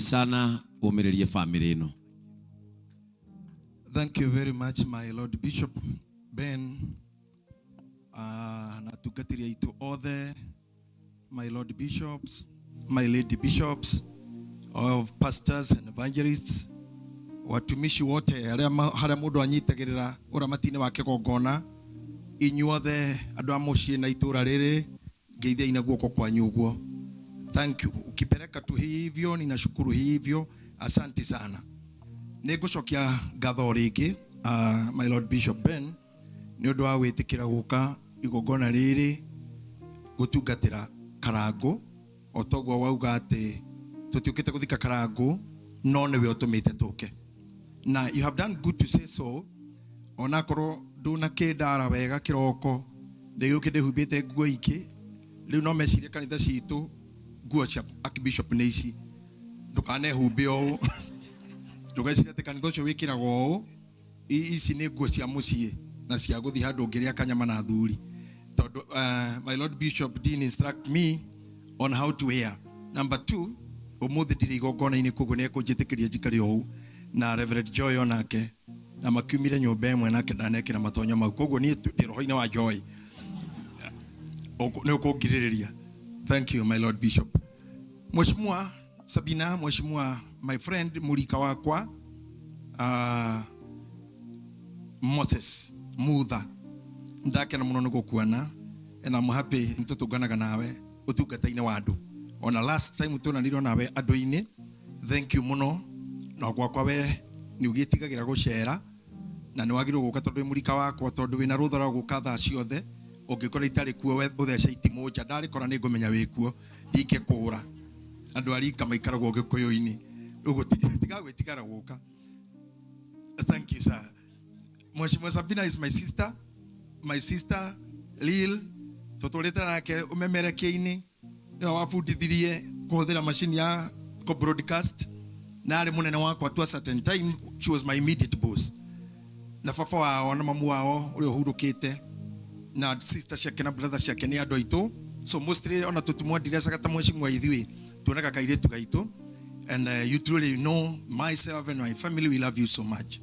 Sana ũmĩrĩrie famĩlĩ ĩno. Thank you very much, my Lord Bishop Ben, na atungatĩri aitũ othe, my Lord Bishops, my Lady Bishops, of pastors and evangelists, watumishi wote arĩa harĩa mũndũ anyitagĩrĩra ũramati-inĩ wa kĩgongona, inyuothe andũ a mũciĩ na itũra rĩrĩ, ngeithiai na guoko kwanyu ũguo. Thank you. Ukipeleka tu hivyo, ninashukuru hivyo. Asante sana. Nĩ ngũcokia ngatho rĩngĩ, my Lord Bishop Ben, nĩ ũndũ wa gwĩtĩkĩra gũka igongona rĩrĩ gũtungatĩra Karangũ. O toguo wauga atĩ tũtiũkĩte gũthika Karangũ, no nĩwe ũtũmĩte tũke, na you have done good to say so. Onakorwo ndũnakĩndara wega kĩroko, ndĩgĩũke ndĩhumbĩte nguo ingĩ, rĩu no mecirie kanitha citũ nguo cia archbishop nĩ ici. Ndũkanehumbe ũũ, ndũgecirie atĩ kanitha ũcio wĩkĩragwo ũũ. Ici nĩ nguo cia mũciĩ na cia gũthiĩ handũ ngĩrĩa kanyama na athuri, tondũ my Lord Bishop didn't instruct me on how to wear. Number two, ũmũthĩ ndirĩ igongona-inĩ, koguo nĩ ekũnjĩtĩkĩria njikare ũũ na Reverend Joy onake, na makiumire nyũmba ĩmwe nake ndanekĩra matonyo mau, koguo niĩ ndĩ roho-inĩ wa Joy. Nĩ ũkũngirĩrĩria. Thank you, my Lord Bishop. Mheshimiwa Sabina, Mheshimiwa my friend, mũrika wakwa, Moses Mutha, ndakena mũno nĩ gũkuona and I'm happy nĩtũtũnganaga nawe ũtungata-inĩ wa andũ. Ona last time tuonanirwo nawe andũ-inĩ. Thank you mũno. Na gwakwa we nĩ ũgĩtigagĩra gũcera na nĩ wagĩrĩirwo gũka tondũ wĩ mũrika wakwa, tondũ wĩna rũtha rwa gũka thaa ciothe. Ũngĩkora itarĩ kuo, we ũthece itimũ nja, ndarĩkora nĩ ngũmenya wĩ kuo, ndingĩkũra. Andũ a rika maikaragwo gĩkũyũ-inĩ ũguo, tiga gwĩtigara gũka. Thank you, sir. Mheshimiwa Sabina is my sister, my sister Lil, tũtũrĩte nake ũmemerekia-inĩ, nĩwe wabundithirie kũhũthĩra macini ya kũ broadcast, na arĩ mũnene wakwa to a certain time. She was my immediate boss, na baba wao na mamu wao ũrĩa ũhurũkĩte na sister ciake na brother ciake nĩ andũ aitũ. So mostly ona tũtimwandirecaga ta mheshimiwa, ithuĩ tuonaga kairĩtu gaitũ. And you truly know myself and my family, we love you so much.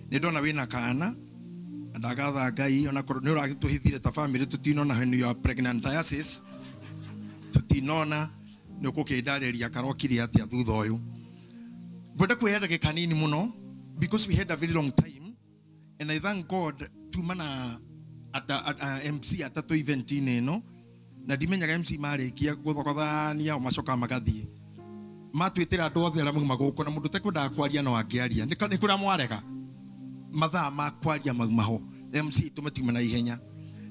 Nĩ ndona wĩna kana na ndagatha Ngai, onakorwo nĩ ũragĩtũhithire ta family, tũtinona when you are pregnantiasis, tũtinona. Nĩ ũkũkĩndarĩria karokire atĩa thutha ũyũ. Ngwenda kuoya ndagĩka nini mũno because we had a very long time and I thank God tuma na MC atatũ event-inĩ ĩno, na ndimenyaga MC marĩkia gũthogothania o macokaga magathiĩ matwĩtĩra andũ othe arĩa mauma gũkũ, na mũndũ ũtekwendaga kwaria no angĩaria. Nĩ kũrĩa mwarega mathaa ma kwaria mauma ho, MC tũmatiuma na ihenya.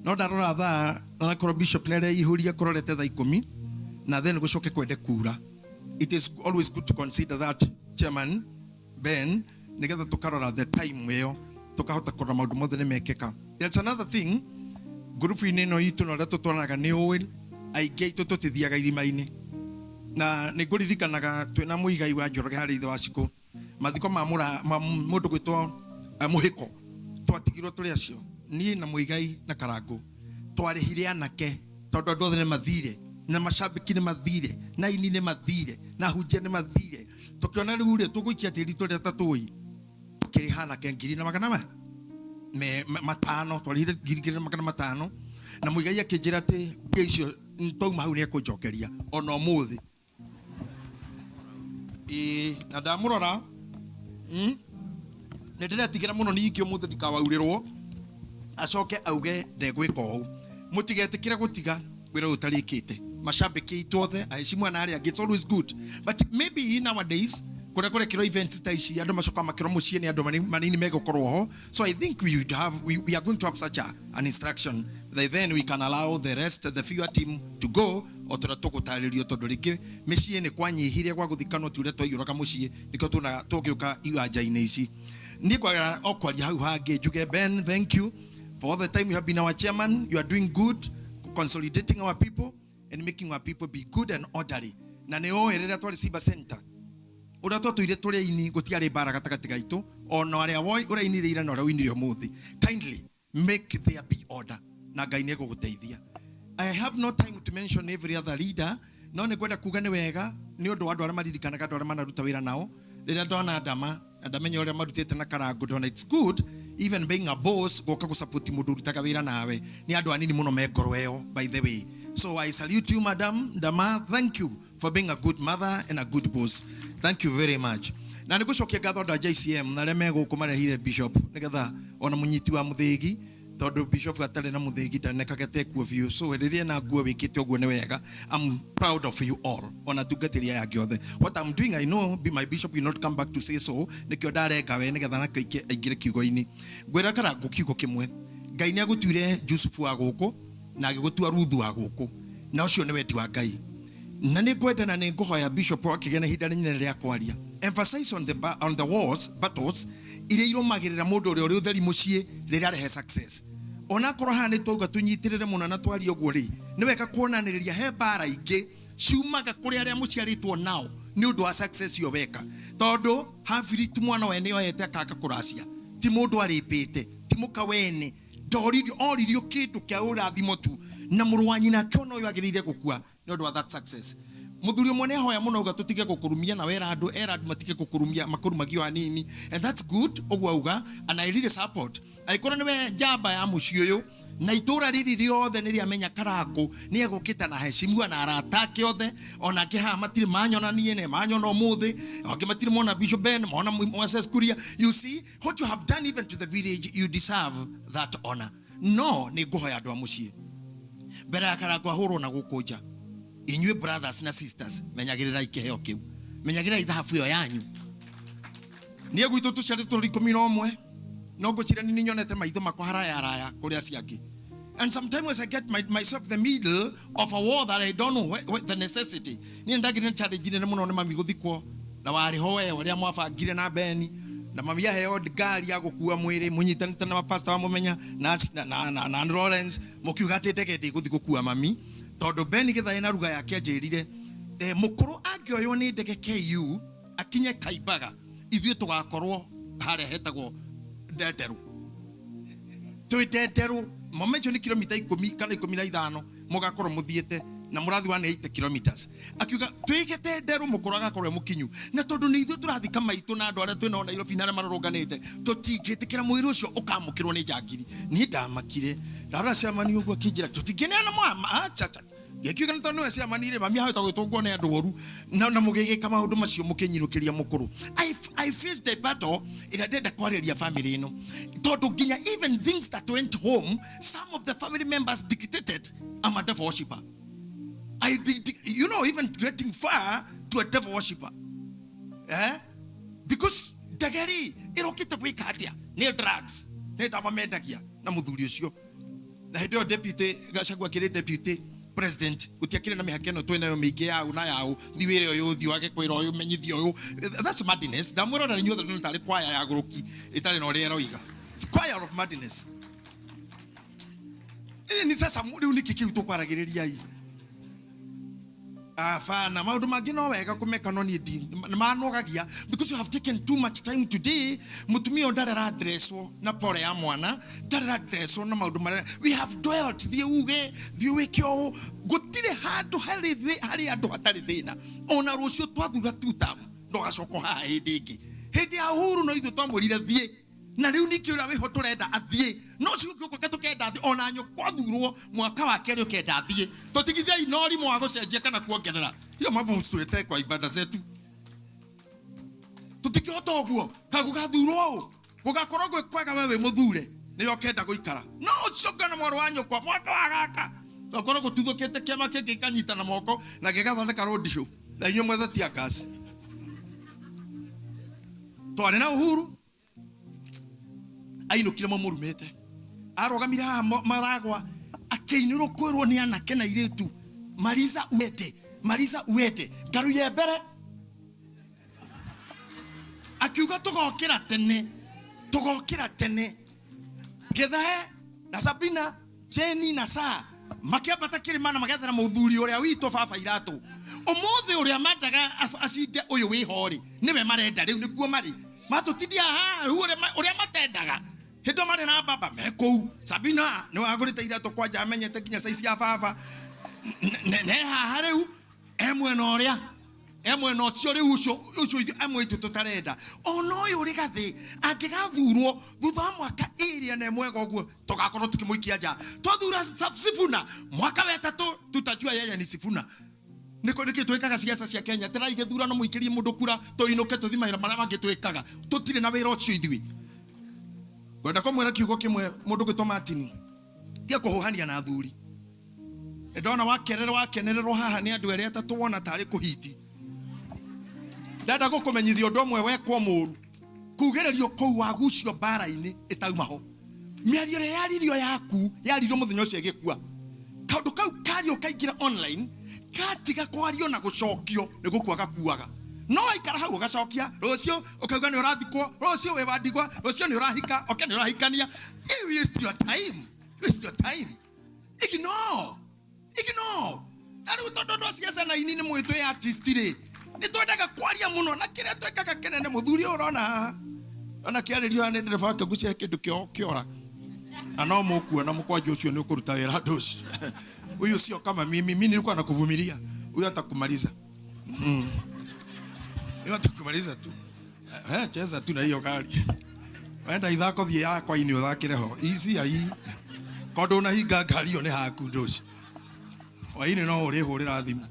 No ndarora thaa, onakorwo bishop nĩ areihũria kũrorete thaa 10 na then gũcoke kwende kura, it is always good to consider that, Chairman Ben, nigetha tukarora the time ĩyo, tukahota kũrora maũndũ mothe nĩ mekĩka. There's another thing, ngurubu-inĩ ĩno itũ na ũrĩa tũtwaranaga, nĩ ũĩ aingĩ aitũ tũtithiaga irima-inĩ, na nĩ ngũririkanaga twĩna Mũigai wa Njoroge harĩa ithe wa Cikũ, mathiko ma mũra ma mũndũ gwĩtwo Mũhĩko, twatigirwo tũrĩ acio, niĩ na Mũigai na Karangũ, twarĩhire anake tondũ andũ othe nĩ mathire, na macambĩki nĩ mathire, na aini nĩ mathire, na hunjia nĩ mathire. Tũkĩona rĩu rĩ tũgũikia tĩri tũrĩa ta tũĩ, tũkĩrĩha anake ngiri na magana 500. Twarĩhire 1500, na Mũigai akĩnjĩra atĩ mbia icio twauma hau nĩ ekũnjokeria ona ũmũthĩ. Ĩĩ, na ndamũrora, Nĩ ndĩretigĩra mũno ningĩ ũmũthĩ ndikawaurĩrwo acoke auge ndegwĩka ũũ. Mũtigetĩkĩre gũtiga wĩra ũyũ ũtarĩkĩte. Macambĩki aitũ othe, aheshimiwa na arĩa angĩ, it's always good, but maybe nowadays kũrĩa kũrekĩrwo events ta ici, andũ macokaga makĩrwo mũciĩ nĩ andũ manini megũkorwo ho. So I think we would have we are going to have such an instruction that then we can allow the rest, the fewer team, to go o tũrĩa tũgũtarĩrio, tondũ rĩngĩ mĩciĩ nĩ kwanyihirie gwa gũthikanwo, ti ũrĩa twaiyũraga mũciĩ, nĩkĩo tuonaga tũgĩũka iwanja-inĩ ici. Niĩ ngwagĩra o kwaria hau hangĩ njuge, Ben, thank you for all the time you have been our chairman. You are doing good consolidating our people and making our people be good and orderly. Na nĩ ũĩ rĩrĩa twarĩ Simba Center, ũrĩa twatũire tũrĩ aini, gũtiarĩ mbara gatagatĩ gaitũ, ona ũrĩa ũrainire ira na ũrĩa ũinire ũmũthĩ. Kindly make there be order, na Ngai nĩ egũgũteithia. I have no time to mention every other leader. No nĩ ngwenda kuga nĩ wega nĩ ũndũ wa andũ arĩa maririkanaga andũ arĩa manaruta wĩra nao. Rĩrĩa ndona Ndama na ndamenya ũrĩa marutĩte na Karangũ, ndona it's good even being a boss gũka gũsupport mũndũ ũrutaga wĩra nawe. Nĩ andũ anini mũno me ngoro ĩyo, by the way. So I salute you, Madam Ndama. Thank you for being a good mother and a good boss. Thank you very much. Na nĩ ngũcokia ngatho andũ a JCM na arĩa me gũkũ marehire bishop nĩgetha ona mũnyiti wa mũthĩgi, tondũ bishop gatarĩ na mũthĩgi ndanekage tekuo biũ. So rĩrĩa na nguo wĩkĩte ũguo nĩ wega. I'm proud of you all, ona tungatĩri aya angĩ othe. What I'm doing, I know be my bishop will not come back to say so. Nĩkĩo ndarenga we nĩgetha nakĩo aingĩre kiugo-inĩ. Ngwĩra Karangũ kiugo kĩmwe, Ngai nĩ agũtuire Jusufu wa gũkũ na agĩgũtua Ruthu wa gũkũ, na ũcio nĩ wendi wa Ngai. Na nĩ ngwenda na nĩ ngũhoya bishop akĩgĩa na ihinda rĩnene rĩa kwaria, emphasize on the wars, battles iria irũmagĩrĩra mũndũ ũrĩa ũrĩ ũtheri mũciĩ rĩrĩa arehe success. Onakorwo haha nĩ twauga tũnyitĩrĩre mũno na twarie ũguo rĩ, nĩ wega kuonanĩrĩria he mbara ingĩ ciumaga kũrĩ arĩa mũciarĩtwo nao nĩ ũndũ wa success ĩyo weka, tondũ Habili ti mwana wene oete akanga kũracia, ti mũndũ arĩpĩte, ti mũka wene ndoririo, oririo kĩndũ kĩa ũrathimo tu, na mũrũ wa nyina akĩona ũyũ agĩrĩire gũkua nĩ ũndũ wa that success. Mũthuri ũmwe nĩahoya mũno auga tũtige gũkũrumia, na wera andũ, era andũ matige gũkũrumia, makũrumagio hanini, and that's good ũguo auga, and I really support. Angĩkorwo nĩwe njamba ya mũciĩ ũyũ na itũra rĩrĩ rĩothe nĩ rĩamenya Karangũ nĩ egũkĩte na heshimiwa na arata ake othe, ona angĩ haha matirĩ manyona niĩ nĩ manyona ũmũthĩ, angĩ matirĩ mona Bishop Ben, mona Moses Kuria. You see what you have done even to the village, you deserve that honor. No nĩ ngũhoya andũ a mũciĩ mbere ya Karangũ ahũrwo na gũkũ nja, inyuĩ brothers na sisters, menyagĩrĩrai kĩheo kĩu, menyagĩrĩrai thahabu ĩyo yanyu. Niĩ gwitũ tũciarĩtwo 11, no ngwĩciria nĩ nyonete maitho makwa haraya haraya kũrĩ acio angĩ. And sometimes as I get myself the middle of a war that I don't know where the necessity. Niĩ ndagire challenge nene mũno nĩ mami gũthikwo, na warĩ ho we ũrĩa mwabangire na Beni, na mami aheo ngari ya gũkua mwĩrĩ mũnyitanĩte na mapasta wa mũmenya na Lawrence, mũkiuga atĩ ndege ndĩgũthiĩ gũkua mami, tondũ Beni Gĩthaĩ na ruga yake anjĩrire, mũkũrũ angĩoywo nĩ ndege KU akinye Kaimbaga, ithuĩ tũgakorwo harĩa hetagwo Ndenderũ. Twĩ Ndenderũ, momencio nĩ kilomita 10 kana 15 mũgakorwo mũthiĩte na mũrathi wa 80 kilometers. Akiuga twĩgete Ndenderũ mũkũrũ agakorwo e mũkinyu, na tondũ nĩ ithuĩ tũrathika maitũ na andũ arĩa twĩnao Nairobi na arĩa marũrũnganĩte, tũtingĩtĩkĩra mwĩrĩ ũcio ũkamũkĩrwo nĩ njangiri. Niĩ ndamakire, ndarora ciamani ũguo akĩnjĩra tũtingĩneana mwa acha acha. Gĩkiuga nĩ tondũ nĩwe ciamani rĩ, mami ahota gwĩtũngwo nĩ andũ oru, na mũgĩgĩka maũndũ macio mũkĩnyinũkĩria mũkũrũ. I faced a battle ĩrĩa ndenda kwarĩria family ĩno, tondũ nginya even things that went home, some of the family members dictated I'm a devil worshipper. Even getting far to a devil worshipper. Because ndegeri ĩrokĩte gwĩka atĩa? Nĩ drugs, nĩ ndawa mendagia na mũthuri ũcio. Na hĩndĩ ĩyo deputy Gachagua akĩrĩ deputy president, gũtiakĩrĩ na mĩhaka ĩno twĩnayo mĩingĩ yau na yau, thi wĩre ũyũ, thi wage kwĩra ũyũ, menyithie ũyũ. That's madness. Ndamwĩrora inyuothe ndona tarĩ kwaya ya gũrũki ĩtarĩ na ũrĩa ĩroiga. It's choir of madness. Ni sasa rĩu nĩkĩ kĩu tũkwaragĩrĩria i? Abana, maũndũ mangĩ no wega kũmeka, no niĩ nĩ manogagia because you have taken too much time today. Mũtumia ũyũ ndarĩ aradresswo na pore ya mwana, ndarĩ aradresswo na maũndũ marĩa we have dwelt. Thiĩ uge, thiĩ wĩke ũũ, gũtirĩ handũ harĩ andũ hatarĩ thĩna. Ona rũciũ twathura two term, ndũgacoka haha hĩndĩ ĩngĩ. Hĩndĩ ya Uhuru no ithuĩ twamwĩrire thiĩ, na rĩu ningĩ ũrĩa wĩho tũrenda athiĩ, no ũcio ũngĩ ũkoka tũkenda athiĩ. Ona nyũkwa athurwo mwaka wa kerĩ ũkenda athiĩ. Tũtigithei na ũrimũ wa gũcenjia kana kuongerera. Hiyo mambo msituletee kwa ibada zetu. Tũtingĩhota ũguo. Kagũgathurwo ũũ, gũgakorwo gwĩ kwega we wĩ mũthure, nĩyo ũkenda gũikara. No ũcio ũngĩ na mwarĩ wa nyũkwa mwaka wa gaka, tokorwo gũtuthũkĩte kĩama kĩngĩ gĩkanyitana moko na gĩgathondeka road show, na inyuĩ mwethe tear gas. Twarĩ na Uhuru ainũkire mamũrumĩte, arũgamire haha maragwa akĩinĩrwo kwĩrwo nĩ anake na airĩtu, Marisa uende, Marisa uende, ngaruye mbere akiuga tũgokĩra tene, tũgokĩra tene. Gĩthae na Sabina, Jeni na Saa makĩambata kĩrĩma na magethera mũthuri ũrĩa witũ baba iratũ. Ũmũthĩ ũrĩa mendaga acinde ũyũ wĩho rĩ, nĩwe marenda rĩu, nĩkuo marĩ matũtindia haha rĩu ũrĩa matendaga hĩndĩ ĩyo marĩ na baba me kũu. Sabina nĩ wagũrĩte iratũ kwanja, amenyete nginya size ya baba. Ne haha rĩu E mwena ũrĩa, e mwena ũcio rĩu ũcio ũcio ithuĩ amwe aitũ tũtarenda. Ona ũyũ ũrĩ gathĩ angĩgathurwo thutha wa mwaka ĩrĩ na mwega ũguo tũgakorwo tũkĩmũikia nja. Twathura Sifuna mwaka wa ĩtatũ tutajua yeye ni Sifuna. Nĩkũ nĩkĩ twĩkaga ciaca cia Kenya tĩrai gĩthurano mũikĩrie mũndũ kura tũinũke tũthi mawĩra marĩa mangĩ twĩkaga. Tũtirĩ na wĩra ũcio ithuĩ. Ngwenda kũmwĩra kiugo kĩmwe mũndũ gwĩtwo Martin. Tiga kũhũhania na athuri. Ndona wakererwo wakenererwo haha nĩ andũ erĩ atatũ wona tarĩ kũhiti. Ndenda gũkũmenyithia ũndũ ũmwe wekwo mũru. Kugĩrĩrio kũu wagucio mbara-inĩ ĩtauma ho. Mĩario ĩrĩa yaririo yaku yaririo mũthenya ũcio ĩgĩkua. Kaũndũ kau kario kaingĩra online gatiga kwario na gũcokio nĩ gũkua gakuaga. No waikara hau ũgacokia rũciũ ũkauga nĩ ũrathikwo, rũciũ wĩ wa ndigwa, rũciũ nĩ ũrahika, oke nĩ ũrahikania. You waste your time. Waste your time. Ignore. Ignore. Na rĩu tondũ andũ a ciaca na aini nĩ mũĩ twĩ artist rĩ, nĩ twendaga kwaria mũno na kĩrĩa twĩkaga kĩnene mũthuri ũyũ ũrona haha ona kĩarĩrio haha nĩ ndereba wake ngwĩciria kĩndũ kĩo kĩora na no mũkuona mũkwanjũ ũcio nĩ ũkũruta wĩra andũ ũcio. Huyu sio kama mimi, mimi nilikuwa nakuvumilia, huyu atakumaliza. Huyu atakumaliza tu. Cheza tu na hiyo gari. Wenda ithako thiĩ yakwa-inĩ ũthakĩre ho. Ici ai. Ko ndũnahinga ngari ĩyo nĩ haku ndũci. Hwaĩ-inĩ no ũrĩhũrĩra thimũ.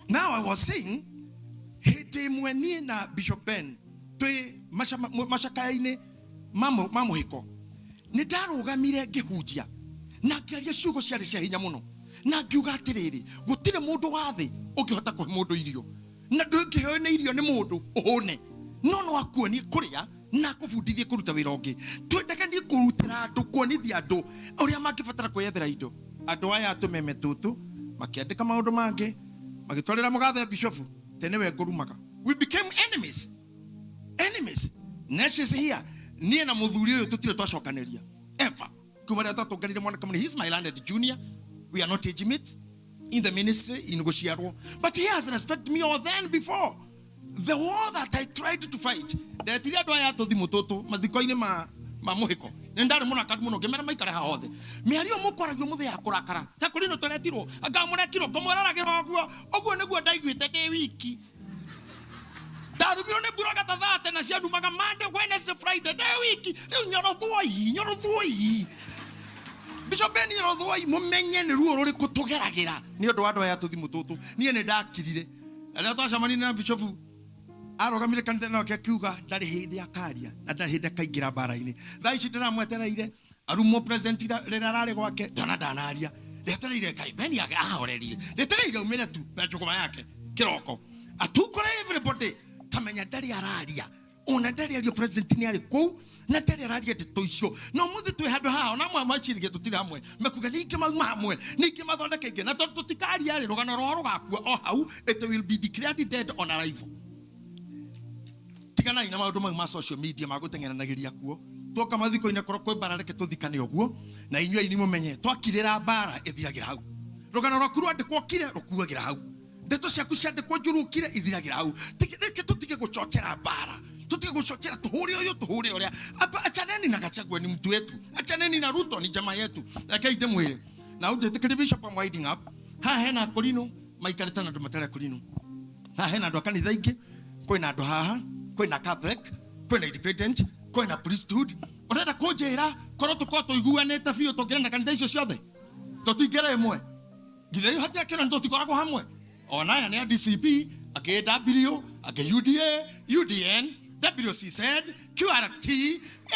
Now I was saying, hĩndĩ ĩmwe niĩ na Bishop Ben twĩ macakaya-inĩ ma mũhĩko, nĩ ndarũgamire ngĩhunjia na ngĩaria ciugo ciarĩ cia hinya mũno, na ngiuga atĩrĩrĩ, gũtirĩ mũndũ wa thĩ ũngĩhota kũhe mũndũ irio, na ndũngĩheo nĩ irio nĩ mũndũ ũhũne, no no akuonie kũrĩa na akũbundithie kũruta wĩra ũngĩ. Twendaga niĩ kũrutĩra andũ, kuonithia andũ ũrĩa mangĩbatara kwĩyethera indo. Andũ aya tũmeme tũtũ makĩandĩka maũndũ mangĩ, magĩtwarĩra mũgathe bishofu, te nĩwe ngũrumaga. We became enemies. Enemies. Nesh is here. Niĩ na mũthuri ũyũ tũtirĩ twacokanĩria ever. Kuma rĩrĩa twatũnganire mwanake mũnini, he is my learned junior. We are not age mates in the ministry in gũciarwo, but he has respected me all then before. The war that I tried to fight, ndetire andũ aya tũthimũ tũtũ mathiko-inĩ ma mũhĩko. Nĩ ndarĩ mũrakaru mũno, ngĩmera maikare haha othe. Mĩario mũkwaragia ũmũthĩ ya kũrakara, ta kũrĩ ĩno tũretirwo, anga mũrekirwo, ngũmũroragĩra ũguo, ũguo nĩguo ndaiguĩte ndĩ wiki. Ndarumirwo nĩ mbura gatathate na cianumaga Monday, Wednesday, Friday, ndĩ wiki. Rĩu nyorothwoi, nyorothwoi. Bishop Ben nyorothwoi, mũmenye nĩ ruo rũrĩkũ tũgeragĩra nĩ ũndũ wa andũ aya tũthimũ tũtũ. Niĩ nĩ ndakirire. Na rĩrĩa twacemanirie na Bishop, arũgamire kanitha-inĩ wake akiuga ndarĩ hĩndĩ akaria na ndarĩ hĩndĩ akaingĩra mbara-inĩ. Thaa ici ndĩramwetereire arumwo president rĩrĩa ararĩ gwake, ndona ndanaria. Ndetereire Ngai Ben ahorerie. Ndetereire aumĩre tu na njũgũma yake kĩroko. Atukũre everybody kamenya ndarĩ araria. Ona ndarĩ aria president nĩ arĩ kũu na ndarĩ araria ndeto icio. Na ũmũthĩ twĩ handũ haha, ona amwe maciririe tũtirĩ hamwe, mekuga ningĩ mauma hamwe, ningĩ mathondeke ingĩ. Na tondũ tũtikaria rĩ, rũgano rwao rũgakua o hau, it will be declared dead on arrival. Tiganai na maũndũ mau ma social media ma gũteng'eranagĩria kuo. Twoka mathiko-inĩ korwo kwĩ mbara reke tũthikane ũguo, na inyuĩ aini mũmenye twakirĩra mbara ĩthiragĩra hau. Rũgano rwaku rwandĩkwo kire rũkuagĩra hau. Ndeto ciaku ciandĩkwo njũru ũkire ithiragĩra hau. Reke tũtige gũchochera mbara, tũtige gũchochera tũhũre ũyũ tũhũre ũrĩa. Aba, achaneni na Gachagua ni mtu wetu, achaneni na Ruto ni jamaa yetu. Reke ndĩmwĩre na ũnjĩtĩkĩrie Bishop, I'm winding up. Haha hena akorino maikarĩte na andũ matarĩ akorino. Haha hena andũ a kanitha ingĩ, kwĩna andũ haha, kwĩna Catholic, kwĩna independent, kwĩna priesthood. Ũrenda kũnjĩra korwo tũkorwo tũiguanĩte biũ tũngĩrenda kanitha icio ciothe tũtingĩra ĩmwe? Nginya rĩu hatirĩ kĩonania tũtikoragwo hamwe. Ona aya nĩ a DCP, angĩ W, angĩ UDA, UDN, WCZ, QRT,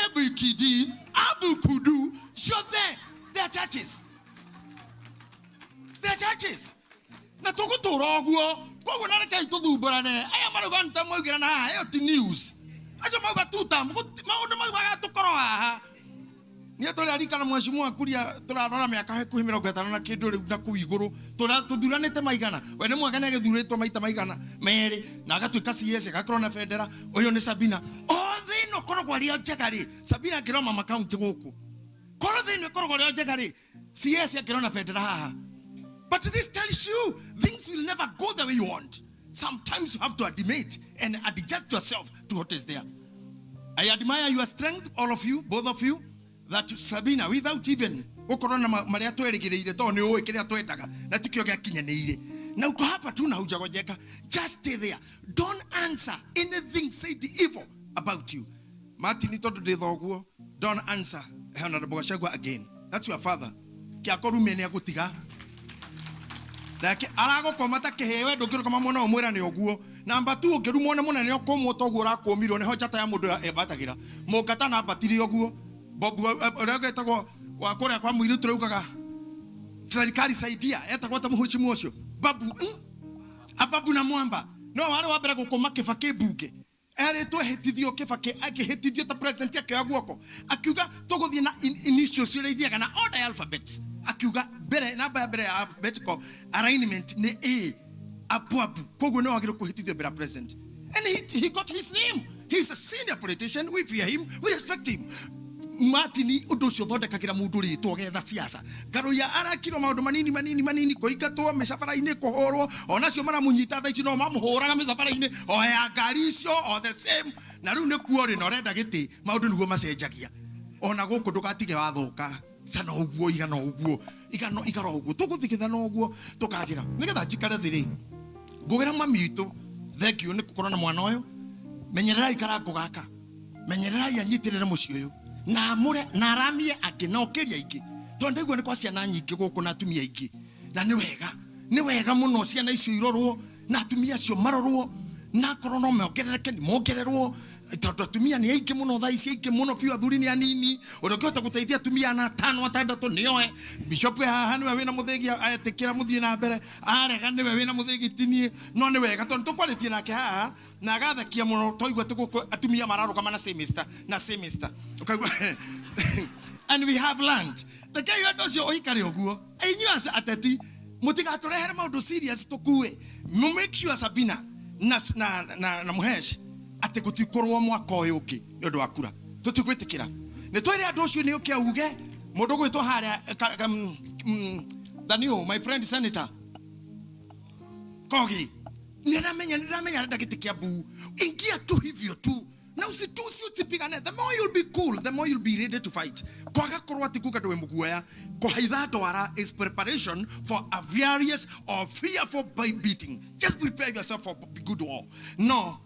ABQD, ABQD, ciothe they are churches. They are churches. Na tũgũtũra ũguo. Koguo na rekei tũthumbũrane. Aya marauga nĩ ta maugĩra na haha, ĩyo ti news. Acio mauga tuta, maũndũ mau magatũkorwo haha. Niĩ tũrarikana mheshimiwa Kuria tũrarora mĩaka hakuhĩ mĩrongo ĩtano na kĩndũ rĩu na kũu igũrũ. Tũthuranĩte maigana. We nĩ mwega nĩ agĩthurĩtwo maita maigana merĩ na agatuĩka CS agakorwo na bendera. Ũyũ nĩ Sabina. Othe ĩno koragwo arĩ o njega rĩ. Sabina angĩrora mama county gũkũ. Korwo thĩ ĩno ĩkoragwo arĩ o njega rĩ. CS angĩrora na bendera haha. But this tells you things will never go the way you want. Sometimes you have to admit and adjust yourself to what is there. I admire your strength, all of you, both of you, that Sabina, without even gũkorwo na marĩa twerĩgĩrĩire, tondũ nĩ ũĩ kĩrĩa twendaga na tikĩo gĩakinyanĩire. Na uko hapa tu na hujagojeka. Just stay there. Don't answer anything said evil about you. Martin tondu ndi thoguo. Don't answer Honorable Gachagua again. That's your father. Kiakorume ni agutiga. Nake aragukoma ta kihewe ndungirukoma muno umwira ni uguo. Namba 2 ungirumwo ni munene ukumwo ta uguo urakumirwo niho njata ya mundu embatagĩra. Mungata na mbatire uguo. Bob uria getagwo wa kuria kwa muiru turaugaga serikali saidia etagwo ta muhuchimu ucio. Babu ababu na mwamba no wari wa mbere gukuma Kibaki mbunge eritwo ehĩtithio Kibaki akĩhĩtithio ta president akĩoya guoko akiuga tũgũthiĩ na initials iria ithiaga na order ya alphabets akiuga mbere namba ya mbere ya alphabetical alignment nĩ A abu koguo nĩ wagĩrĩirwo kũhĩtithio mbere ya president and he got his name. He is a senior politician, we fear him, we respect him. Martin undu ucio thondekagira mundu ritwa getha siasa Ngaruiya arakirwo maundu manini manini manini kuingatwo micabara-ini kuhurwo onacio maramunyita thaa ici no mamuhuraga micabara-ini o ya ngari icio o the same na riu nikuo ri na urenda giti maundu niguo macenjagia ona guku ndugatige wathuka cana uguo igana uguo igano igara uguo tuguthigithana uguo tukagira nigetha njikare thiri ngugira mami witu thank you ni gukorwo na mwana uyu menyererai karango gaka menyererai anyitirire mucii uyu na amure na aramie angĩ na ũkĩria ingĩ tondũ ndaigua nĩ kwa ciana nyingĩ gũkũ na atumia aingĩ na nĩ wega mũno ciana icio irorwo na atumia acio marorwo na akorwo no mongerereke nĩ mongererwo tondũ atumia nĩ aingĩ mũno thaa ici aingĩ mũno biũ athuri nĩ anini ũrĩa ũngĩhota gũteithia atumia ana atano atandatũ nĩoe bishop haha nĩwe wĩna mũthĩgi etĩkĩra mũthiĩ na mbere arega nĩwe wĩna mũthĩgi tinie no nĩ wega tondũ tũkwarĩtie nake haha na agathekia mũno twaigua tũgũkũ atumia mararũgama na semester na semester ũkaigua and we have land rekei ũndũ ũcio ũikare ũguo inyuĩ ateti mũtigatũrehere maũndũ serious tũkue make sure Sabina na Muhesh ati gutikorwo mwaka uyu ungi ni undu wa kura tutigwitikira ni twire andu ucio ni uke auge mundu gwitwo haria Daniel my friend senator Kogi ni aramenya ni aramenya arenda giti kia bu ingia tu hivyo tu na usitusi usipigane the more you'll be cool the more you'll be ready to fight kwaga korwo ati kuga ndwe muguoya kuhaitha ndwara is preparation for a various or fearful by beating. Just prepare yourself for good war. No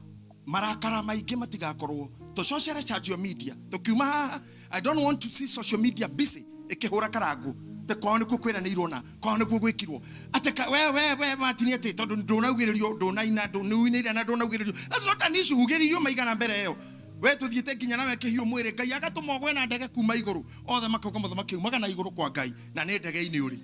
marakara maingi matigakorwo tucocere charge your media tukiuma haha. I don't want to see social media busy ikihura karangu te kwao nikuo kwiranĩirwo na kwao nikuo gwikirwo ate we Martin ati tondu ndunaugĩrĩrio ndunaina nduinĩire na ndunaugĩrĩrio. That's not an issue. Ugĩrĩrio maigana mbere ĩyo we tuthiĩte nginya nawe kĩhiũ mwĩrĩ Ngai agatũma ũgwe na ndege kuma igũrũ othe makauga mũthamaki umaga na igũrũ kwa Ngai na nĩ ndege-inĩ ũrĩ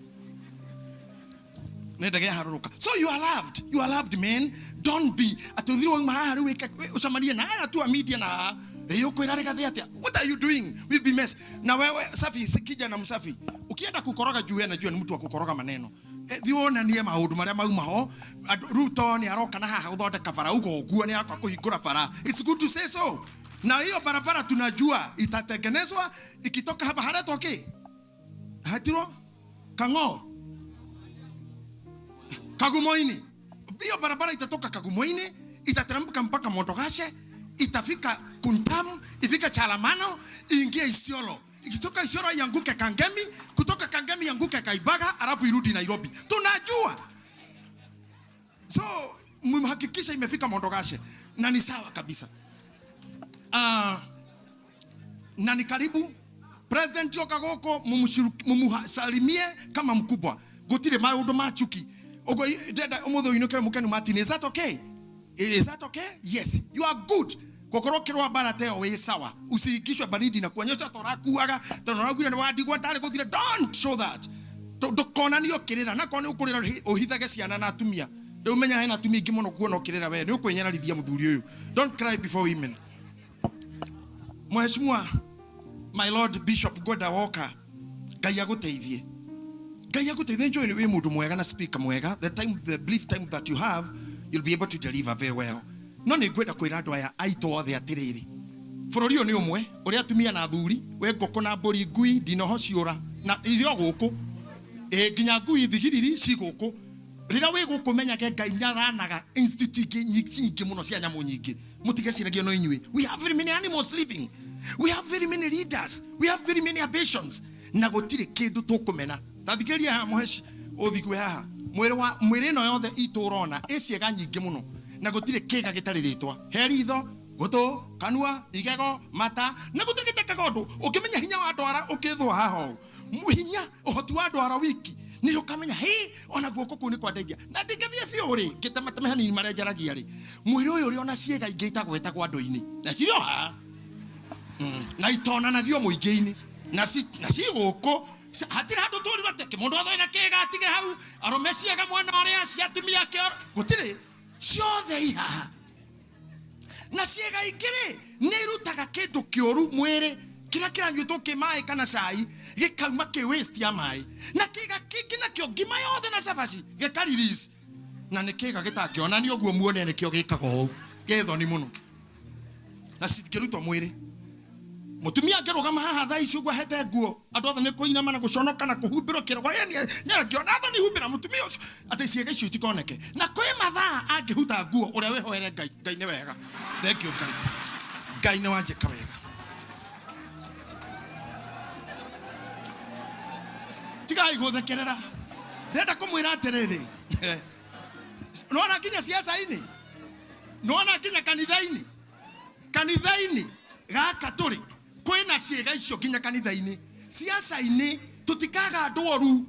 nĩ ndege yaharũrũka. So you are loved man. Don't be ati ũthire wauma haha rĩu wĩke ũcemanie na aya tu a media na haha ĩĩ ũkwĩra rĩgathĩ atĩa. What are you doing? We'll be mess. Na wewe Safi sikija na Msafi ukienda kukoroga juu yeye najua ni mtu wa kukoroga maneno thi wonanie maundu maria mauma ho. Ruto ni aroka na haha guthondeka bara ugo uguo ni aroka kuhingura bara. It's good to say so. Na hiyo barabara tunajua itatengenezwa ikitoka hapa haretwo ki hatiro Kang'o Kagumoini. Hiyo barabara itatoka Kagumoini itateremka mpaka Motogashe itafika Kuntam ifika Chalamano iingie Isiolo ikitoka Isiolo ianguke Kangemi kutoka Kangemi ianguke Kaibaga alafu irudi Nairobi. Tunajua. So mhakikisha imefika Motogashe na ni sawa kabisa. Na ni karibu President yoka goko mumusalimie kama mkubwa. Gutire maundu ma chuki. Ugo ndenda umuthe uinuke mukenu Martin. Is that okay? Is that okay? Yes. You are good. Gokorwo kirwa bara teo wi sawa. Usiikishwe baridi na kuonyesha torakuaga tondu uraugire ni wandigwa ndari guthire. Don't show that. Ndukonanio kirira na kone ukurira uhithage ciana na atumia. Riu menya hena atumia ingi muno kuona ukirira we ni ukwinyararithia muthuri uyu. Don't cry before women. Mheshimiwa my Lord Bishop Goda Walker, Ngai aguteithie. Ngai aguteithie njũĩ nĩ wĩ mũndũ mwega na speaker mwega. The time, the brief time that you have, you'll be able to deliver very well. No nĩ ngwenda kwĩra andũ aya aitũ othe atĩrĩrĩ, bũrũri ũyũ nĩ ũmwe ũrĩa atumia na athuri, we ngũkũ na mbũri, ngui ndinoho ciũra na irio gũkũ, ĩ nginya ngui thigiriri ci gũkũ. Rĩrĩa wĩ gũkũ menyage Ngai nĩaranaga institute ingĩ nyingĩ mũno cia nyamũ nyingĩ. Mũtigeciragie no inyuĩ. We have very many animals living. We have very many leaders. We have very many ambitions. Na gũtirĩ kĩndũ tũkũmena. Ta thikĩrĩria haha Mũheshi, Ũthigue haha mwĩrĩ wa mwĩrĩ ĩno yothe itũ ũrona ĩ ciĩga nyingĩ mũno na gũtirĩ kĩga gĩtarĩ rĩtwa. He ritho, gũtũ, kanua, igego, mata, na gũtirĩ gĩtekaga ũndũ. Ũngĩmenya hinya wa ndwara ũkĩthũa haha ũũ, hinya ũhoti wa ndwara wiki nĩ ũkamenya hĩ ona guoko kũu nĩ kwandeithia. Na ndingĩthiĩ biũ rĩ, ngĩtemateme hanini marĩa njaragia rĩ, mwĩrĩ ũyũ ũrĩ ona ciĩga ingĩ itagwetagwo andũ-inĩ na cirĩ o haha na itonanagio mũingĩ-inĩ na ci gũkũ. Hatirĩ handũ tũrirwo atĩ mũndũ othe wĩna kĩga atige hau, arũme ciĩga mwena ũrĩa, cia atumia kĩoro, gũtirĩ, ciothe i haha. Na ciĩga ingĩ rĩ, nĩ irutaga kĩndũ kĩũru mwĩrĩ, kĩrĩa kĩranyuĩtwo kĩ maĩ kana cai, gĩkauma kĩ waste ya maĩ. Na kĩga kĩngĩ nakĩo ngima yothe na cabaci gĩka release. Na nĩ kĩga gĩtangĩonania ũguo muone nĩkĩo gĩkaga ũũ, gĩ thoni mũno. Na citingĩrutwo mwĩrĩ. Mũtumia angĩrũgama haha thaa ici ũguo ahete nguo, andũ othe nĩ kũinama na gũconoka na kũhumbĩrwo kĩrogo, ye nĩ angĩona thoni humbĩra mũtumia ũcio atĩ ciĩga icio itikoneke. Na kwĩ mathaa angĩhuta nguo ũrĩa wĩhoere Ngai, Ngai nĩ wega. Thank you Ngai. Ngai nĩ wanjĩka wega. Tigai gũthekerera. Ndĩrenda kũmwĩra atĩrĩrĩ, nĩwona nginya ciaca-inĩ, nĩwona nginya kanitha-inĩ, kanitha-inĩ gaka tũrĩ kwĩna ciĩga icio nginya kanitha-inĩ. Ciaca-inĩ tũtikaga andũ oru.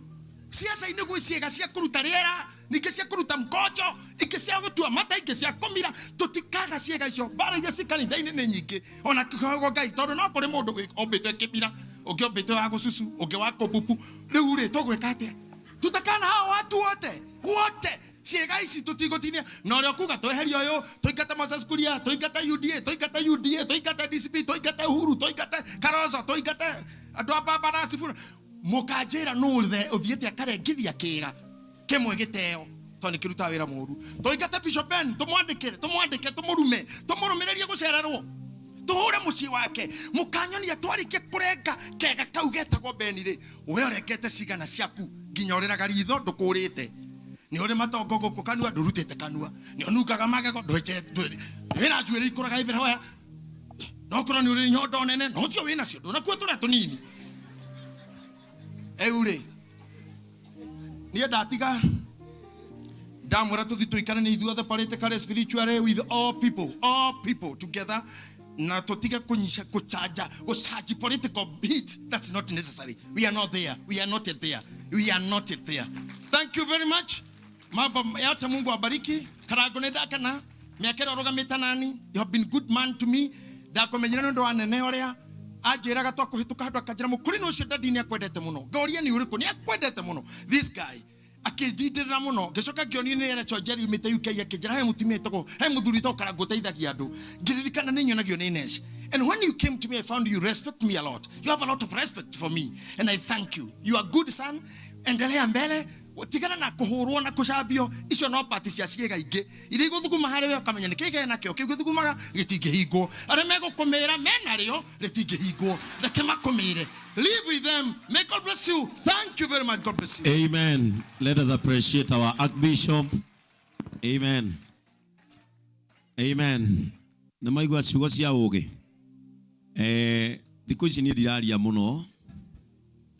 Ciaca-inĩ gwĩ ciĩga cia kũruta rĩera, ningĩ cia kũruta mkonjo, ingĩ cia gũtua mata, ingĩ cia kũmira. Tũtikaga ciĩga icio. Mbara iria ci kanitha-inĩ nĩ nyingĩ. Ona kĩhogo Ngai, tondũ no kũrĩ mũndũ ombĩtwo kĩmira, ũngĩ ombĩtwo wa gũcucu, ũngĩ wa kũbubu. Rĩu rĩ, tũgwĩka atĩa? Tutakana hao watu wote wote ciĩga ici tũtigũtinia. Na ũrĩa ũkuga tweherie ũyũ, tũingate Moses Kuria, tũingate UDA, tũingate UDA, tũingate DCP, tũingate Uhuru, tũingate Kalonzo, tũingate andũ a Baba na Sifuna. Mũkanjĩra nũ ũthiĩte akarengithia kĩga kĩmwe gĩteo tondũ nĩ kĩrutaga wĩra mũru. Tũingate Bishop Ben, tũmwandĩkĩre, tũmwandĩke, tũmũrume, tũmũrũmĩrĩrie gũcererwo, tũhũre mũciĩ wake. Mũkanyonia twarĩkia kũrenga kega kau getagwo Ben rĩ, we ũrengete cigana ciaku nginya ũrĩraga ritho ndũkũrĩte. Nĩ ũrĩ matongo gũkũ kanua ndũrutĩte kanua, nĩ ũnungaga magego wĩna njuĩrĩ ikũraga everywhere, no korwo nĩ ũrĩ nyondo nene no ũcio wĩnacio ndũnakuo tũrĩa tũnini. Rĩu rĩ, niĩ ndatiga ndamwĩra tũthi tũikaranie ithuothe politically, spiritually, with all people, all people together, na tũtige kũnyisha, kũchanja, gũchanji political heat. That's not necessary. We are not there. We are not there. We are not there. Thank you very much. Mambo yote Mungu awabariki. Karango nĩ ndakena mĩaka ĩrĩa ũrũgamĩte nani. You have been good man to me. Ndakũmenyire nĩ ũndũ wa nene ũrĩa anjĩraga twakũhĩtũka handũ akanjĩra mũkũrinũ ũcio dadi nĩ akwendete mũno. Ngoria nĩ ũrĩkũ? Nĩ akwendete mũno. This guy akĩnjindĩrĩra mũno. Ngĩcoka ngĩonio nĩ Rachel Njeri umĩte UK, akĩnjĩra he mũtumia wĩtagwo, he mũthuri wĩtagwo Karangũ ũteithagia andũ. Ngĩririkana nĩ nyonagio nĩ Nesh. And when you came to me, I found you respect me a lot. You have a lot of respect for me. And I thank you. You are good son. Endelea mbele. Tigana na kũhũrwo na kũcambio. Icio no pati cia ciĩga ingĩ iria igũthuguma harĩ we, ũkamenya nĩ kĩgĩa nakĩo kĩu gĩthugumaga gĩtingĩhingwo. Arĩa megũkũmĩra menarĩo rĩtingĩhingwo. Reke makũmĩre. Live with them. May God bless you. Thank you very much. God bless you. Amen. Let us appreciate our Archbishop. Amen. Amen. Nĩ maigua ciugo cia ũũgĩ. Thikũ ici niĩ ndiraria mũno.